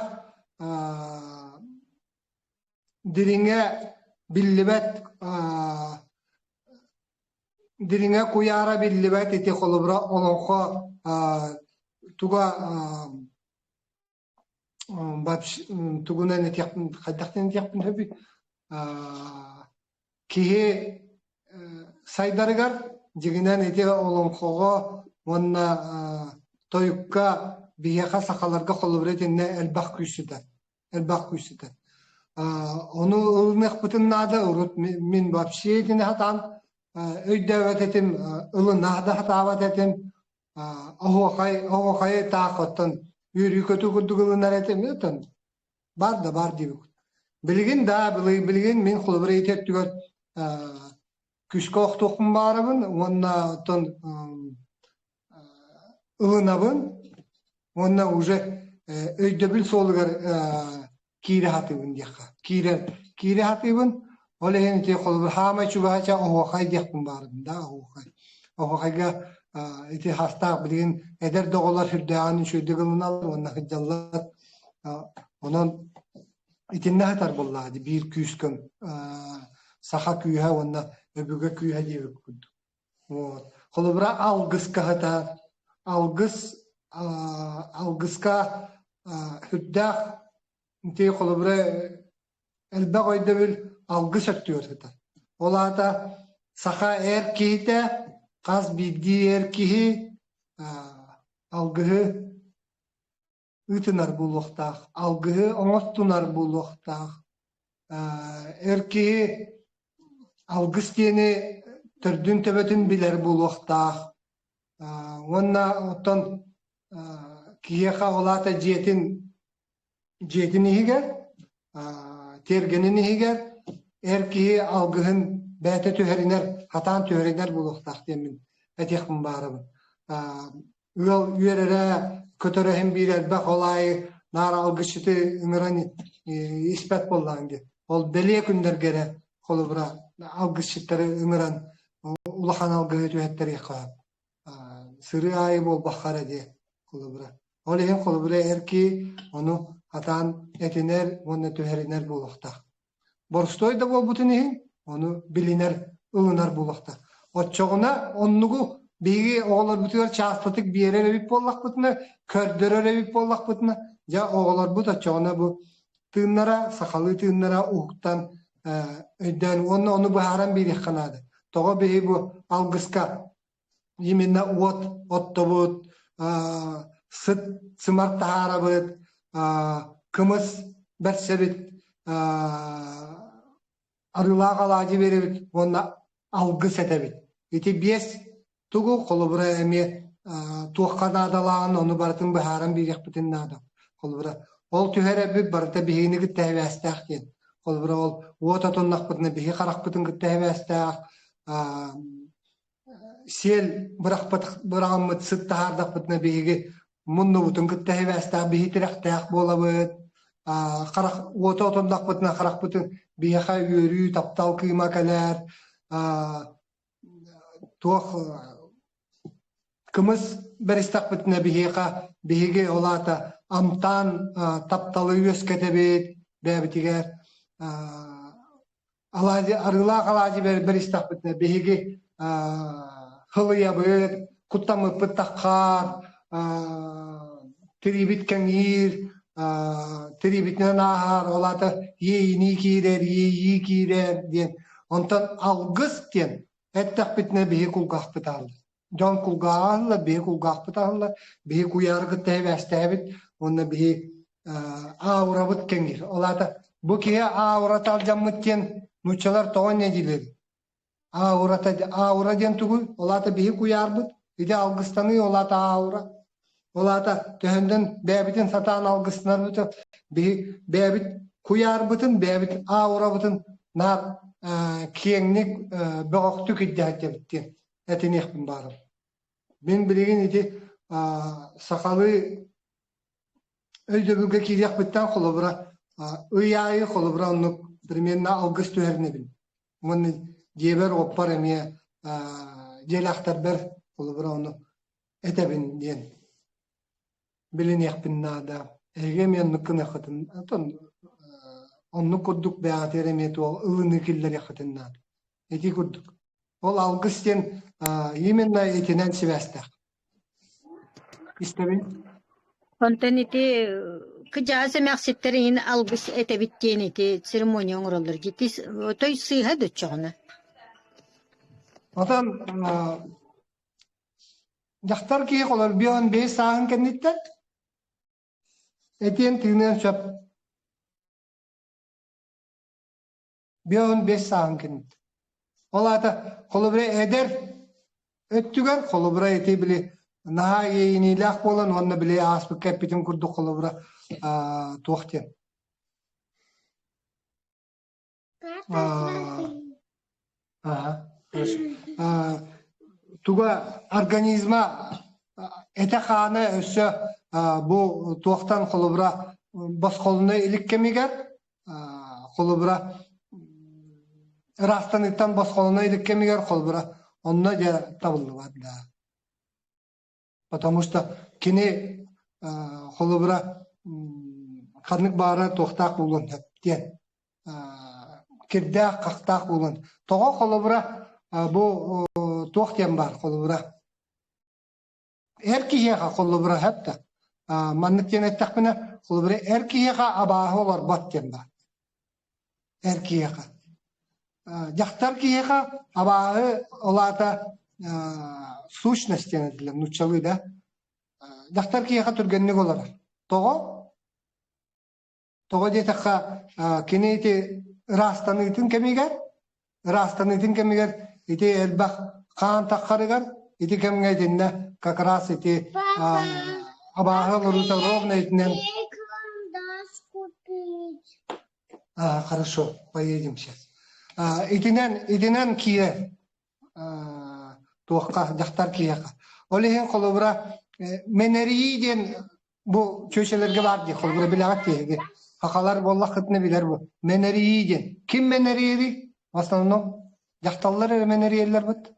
дириҥэ биллибэт дириҥэ куйаара биллибэт ити холобура олоҥхо туга тугунан этиэхпин хайдах диэн этиэхпин сөбүй киһи сайдарыгар дьиҥинэн ити олоҥхоҕо уонна тойукка биһиэхэ сахаларга холобура итиннэ элбэх күүс сытар элбэх күүс сытар ону ылыныахпытын наада урут мин вообще итини сатаан өйдөөбөт этим ылына да сатаабат этим оһуохай оһуохайы таах оттон үөрүү-көтүү курдук ылынар этим оттон баар да баар диэбит билигин да билигин мин холобура ити өттүгэр күүскэ охтуохпун баарабын уонна оттон ылынабын уонна уже өйдөбүл суолугар киирэ сатыыбын диэххэ. Киирэ киирэ сатыыбын, ол иһин ити холобур хаамай чугаһа чэ оһуохай диэхпин баарым да оһуохай. Оһуохайга ити хастаах билигин эдэр да оҕолор сүрдээҕин үчүгэйдик ылыналлар уонна сылдьаллар. Онон итиннэ сытар буоллаҕа дии биир күүс-көм саха күүһэ уонна өбүгэ күүһэ диэбит курдук. Вот. Холобура алгыска сытар, алгыс алгыска сүрдээх ити холобура элбэх өйдөбүл алгыс өттүгэр сытар. Ол аата саха эр киһитэ хас биирдии эр киһи алгыһы ыытынар буолуохтаах, алгыһы оҥостунар буолуохтаах. Эр киһи алгыс диэни төрдүн төбөтүн билэр буолуохтаах. Уонна оттон киһиэхэ ол аата дьиэтин дьиэтин иһигэр, тиэргэнин иһигэр эр киһи алгыһын бэйэтэ түһэринэр, хатаан түһэринэр буолуохтаах диэммин этиэхпин баарабын. Ыал үөрэрэ, көтөрө иһин биир элбэх ол аайы наар алгысчыты ыҥыран испэт буоллаҕыҥ дии. Ол бэлиэ күннэргэ эрэ холобура алгысчыттары ыҥыран улахан алгыһы түһэттэриэххэ сөп. Сырыы аайы буолбахха эрэ дии холобура. Ол иһин холобура эр киһи ону хатаан этинэр уонна түһэринэр буолуохтаах. Боростуой да буолбутун иһин, ону билинэр, ылынар буолуохтаах. Оччоҕуна оннугу биһиги оҕолорбутугар чаастатык биэрэр эбит буоллахпытына, көрдөрөр эбит буоллахпытына, дьэ оҕолорбут оччоҕуна бу тыыннара, сахалыы тыыннара уһуктан өйдөөн уонна ону быһааран биэриэххэ наада. Тоҕо биһиги бу алгыска именно уот оттобут, сыт сымар таһаарабыт, кымыс бэрсэбит, арыылаах алаадьы биэрэбит уонна алгыс этэбит. Ити биэс тугу холобура эмиэ туохха наадалааҕын ону барытын быһааран биэриэхпитин наада. Холобура ол түһэрэрбит барыта биһигини кытта сибээстээх диэн. Холобура ол уот отуннахпытына биһи харахпытын кытта сибээстээх, сиэл бырахпыт быраҕаммыт сыт таһаардахпытына биһиги муннубутун кытта сибээстээх биһи тирэхтээх буолабыт харах уоту отоннохпутуна харахпытын биһиэхэ үөрүү таптал кыыма кэлэр туох кымыс бэристэхпитинэ биһиэхэ биһиги ол аата амтаан тапталы үөскэтэбит бэйэбитигэр алаадьы арыылаах алаадьы бэристэхпитинэ биһиги хылыйабыт, куттаммыппыт таххаар, тириибит кэҥиир, тириибитинэн ааһар, ол аата иэйинии киирэр, иэйии киирэр диэн. Онтон алгыс диэн эттэхпитинэ биһи кулгаахпыт аһыллар. Дьон кулгааҕа аһыллар, биһи кулгаахпыт аһыллар, биһи куйаары кытта сибээстэһэбит уонна биһи аурабыт кэҥиир. Ол аата бу киһи аурата алдьаммыт диэн нууччалар тоҕо инньэ дииллэр? Аурата, аура диэн тугуй? Ол аата биһи куйаарбыт, ити алгыстаныы ол аата аура. Ол аата төһөндөн бэйэбитин сатаан алгыстанарбыт биһи бэйэбит куйаарбытын, бэйэбит аурабытын наар киэҥник, бөҕөхтүк ирдээтэбит диэн этиниэхпин баарым. Мин билигин ити сахалыы өйдөбүлгэ киириэхпиттэн холобура ый аайы холобура оннук примерно алгыс түһэринэбин. Уонна дьиэбэр оппор эмиэ дьиэлээхтэрбэр холобура ону этэбин диэн билиниэхпин наада. Эһиги эмиэ оннук гыныаххытын оттон оннук курдук бэйэҕитигэр эмиэ туох ылыныы киллэриэххитин наада. Ити курдук. Ол алгыс диэн именно итинэн сибээстээх. Истэбин. Онтон ити кыдьаас эмээхситтэр иһин алгыс этэбит диэн ити церемония оҥороллор. Ити отой сыыһа да оччоҕуна. Отон дьахтар киһи холорбион бэйэ сааһын кэнниттэн этиэн тыыныан сөп. 55 сааһын кэнниттэн. Ол аата холобура эдэр өттүгэр холобура ити били наһаа иэйиниилээх буолан уонна били ааспыкка эппитим курдук холобура туох диэн туга организма этэ-хаана өссө бу туохтан холобура босхолуна илик кэмигэр холобура ыраастаныыттан босхолоно илик кэмигэр холобура онно дьэ табыллыбат да потому что кини холобура ханнык баара туохтаах буолуон сөп диэн кирдээх хахтаах буолуон тоҕо холобура бу туох диэн баар холобура Эр киһиэхэ холобура сөп да маннык диэн эттэхпинэ холобура эр киһиэхэ абааһы олорбот диэн баар эр киһиэхэ дьахтар киһиэхэ абааһы ол аата сущность диэн этилэр нууччалыы да дьахтар киһиэхэ түргэнник олорор тоҕо Тоҕо диэтэххэ, кини ити ыраастаныытын кэмигэр, ыраастаныытын кэмигэр ити элбэх хаан таххарыгар ити кэмҥэ итиннэ как раз ити абааһы олоруута ровно итинэн А, хорошо, поедем сейчас. Итинэн, итинэн киирэр туохха дьахтар киһиэхэ. Ол иһин холобура мэнэрийии диэн бу чүөчэлэргэ баар дии холобура билэҕит киһиги. Хахалар буоллаххытына билэр бу. Мэнэрийии диэн. Ким мэнэрийэрий? В основном дьахталлар эрэ мэнэрийэллэр быт.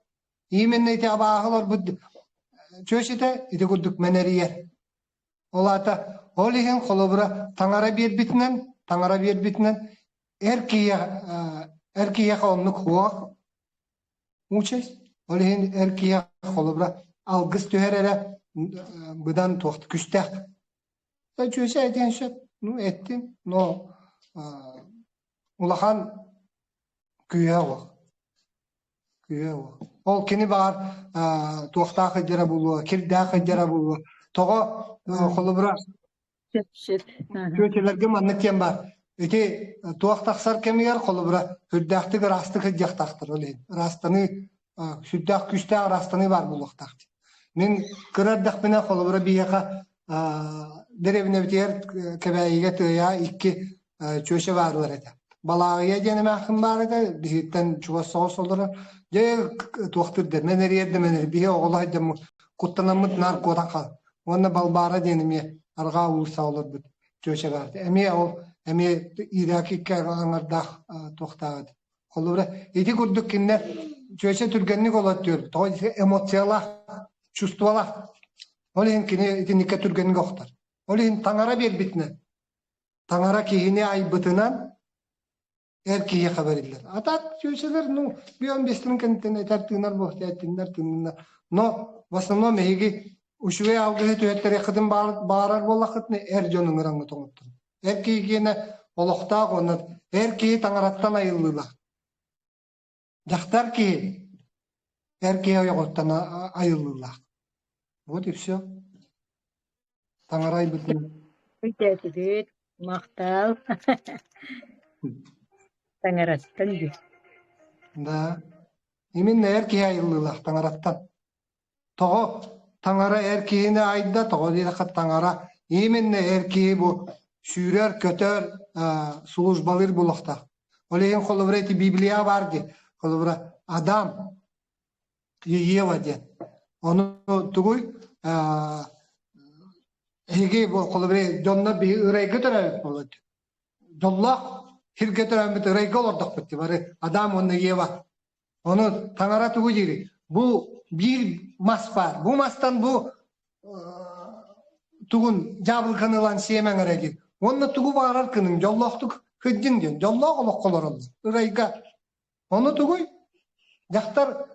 Именно ити абааһы олорбут чүөчэтэ ити курдук мэнэрийэр. Ол аата ол иһин холобура таҥара биэрбитинэн, таҥара биэрбитинэн эр киһиэхэ эр киһиэхэ оннук суох участь. Ол иһин эр киһиэхэ холобура алгыс түһэр эрэ быдан туох күстээх. Чүөсэ этиэн сөп, ну эттин, но улахан күүһэ суох. Күүһэ суох. Ол кини баҕар туохтаах ыдьара буолуо, кирдээх ыдьара буолуо. Тоҕо холобура Сөп сөп. Чүөчэлэргэ маннык диэн баар. Ити туох тахсар кэмигэр холобура сүрдээхтик ыраастык сылдьыахтаахтар ол иһин. Ыраастаныы сүрдээх күүстээх ыраастаныы баар буолуохтаах. Мин кыра эрдэхпинэ холобура биһиэхэ дэриэбинэбитигэр Кэбээйигэ Тыайа икки чүөчэ бааллар этэ. Балааҕыйа диэн эмээхсин баар этэ, биһиттэн чугас соҕус олорор. Дьэ туохтуур да мэнэрийэр да мэнэрийэр. Биһи оҕолор сылдьаммыт куттанаммыт наар куотан хаал. Уонна Балбаара диэн эмиэ арҕаа уулуссаҕа олорбут чүөчэ баар этэ. Эмиэ ол эмиэ иирээки икки аҥардаах туохтаах этэ. Холобура, ити курдук кинилэр чүөчэ түргэнник олоттуур, тоҕо эмоциялаах, чувстволаах. Ол иһин кини итинниккэ түргэнник охтор. Ол иһин таҥара биэрбитинэн, таҥара киһини айбытынан эр киһиэхэ бэриллэр. А так чүөчэлэр, ну, бүөн бестин кэнниттэн этэр тыынар буолта этиннэр тыыннар. Но в основном эһиги үчүгэй алгыһы түһэттэриэххитин баарар буоллаххытына эр дьон ыҥыраҥҥыт оҥотторун. Эр киһи гиэнэ олохтоох уонна эр киһи таҥараттан айыллыылаах. Дьахтар киһи эр киһи ойоҕуттан айыллыылаах. Вот и все. Таҥара айбытынан. Өйдөөтүбүт, махтал. Таҥараттан дии. Да. Именно эр киһи айыллыылаах таҥараттан. Тоҕо таҥара эр киһини айда, тоҕо диэтэххэ таҥара именно эр киһи бу сүүрэр-көтөр, службалыыр буолуохтаах. Ол иһин холобура ити Библия баар дии. Холобура Адам и Ева диэн. Ону тугуй эһиги бу холобура дьоннор биһи ырайга төрөөбүт буолуо дьоллоох. Сиргэ төрөөммүт ырайга олордохпут дии бары Адам уонна Ева. Ону таҥара тугу диирий? Бу биир мас баар. Бу мастан бу тугун дьаабылыканы ылан сиэмэҥ эрэ диир. Уонна тугу баҕарар кыныҥ дьоллоохтук сылдьыҥ диэн. Дьоллоох олоххо олороллор. Ырайга. Ону тугуй? Дьахтар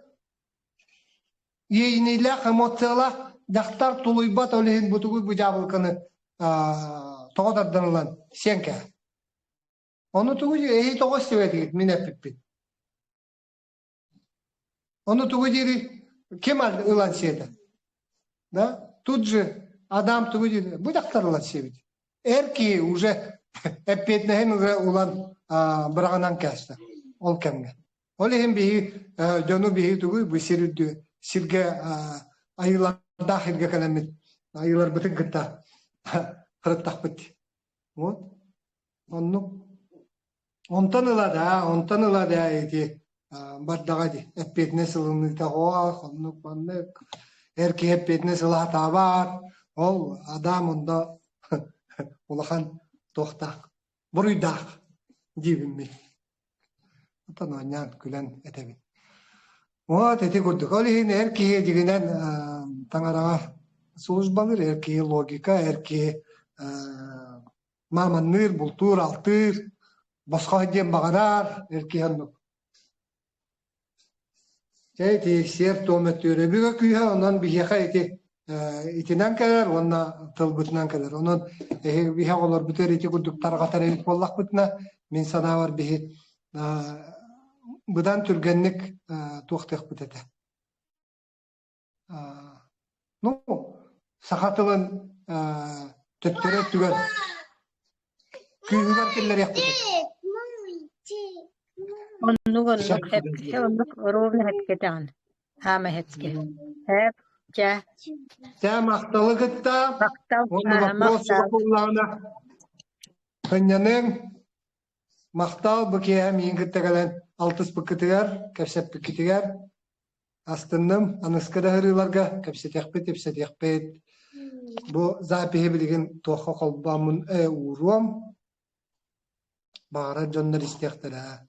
иэйиниилээх, эмоциялаах дьахтар тулуйбат ол иһин бу тугуй бу дьаабылыканы тоҕо тардан ылан сиэн кээһэр. Ону тугу эһи тоҕо истибэтигит мин эппиппин. Ону тугу диирий? Ким ылан сиэтэ? Да? Тут же Адам тугу диир? Бу дьахтар ылан сиэбит. Эр киһи уже эппиэтинэһин уже улан быраҕынан кээстэ ол кэмҥэ. Ол иһин биһи дьону биһи тугуй бу сир үрдү сиргэ айыылардаах сиргэ кэлэммит айыыларбытын кытта сырыттахпыт. Вот. Оннук. Онтон ыла да, онтон ыла да ити бардаҕа дии. Эппиэтинэс ылыныыта оҕо, оннук маннык. Эр киһи эппиэтинэс ыла сатаабат. Ол Адам онно улахан туохтаах, буруйдаах диибин мин. Оттон оонньоон күлэн этэбин. Вот ити курдук. Ол иһин эр киһи дьиҥинэн таҥараҕа службалыыр, эр киһи логика, эр киһи мааманныыр, бултуур, алтыыр, босхо диэн баҕарар, эр киһи оннук. Чэ ити сиэр-туом өттүгэр өбүгэ күүһэ, онон биһиэхэ ити итинэн кэлэр уонна тылбытынан кэлэр. Онон эһиги биһи оҕолорбутугар ити курдук тарҕатар эбит буоллахпытына, мин санаабар биһи быдан түргэнник туохтуохпут этэ. Ну, саха тылын төттөрү өттүгэр күүһүгэр киллэриэхпит этэ. Оннук оннук хэпкэ оннук ровно хэпкэтэҕин. Хаама хэпкэ. Хэп чэ. Чэ махталы кытта Махтал. уонна Аа, вопрос махтал. буоллаҕына сынньаныҥ. Махтал бу киэһэ миигин кытта кэлэн алтыспыккытыгар, кэпсэппиккитигэр. Астынным. Аныска да ыһырыыларга кэпсэтиэхпит, ипсэтиэхпит. Бу запиһи билигин туохха холбооммун ууруом. Баҕарар дьоннор истиэхтэрэ.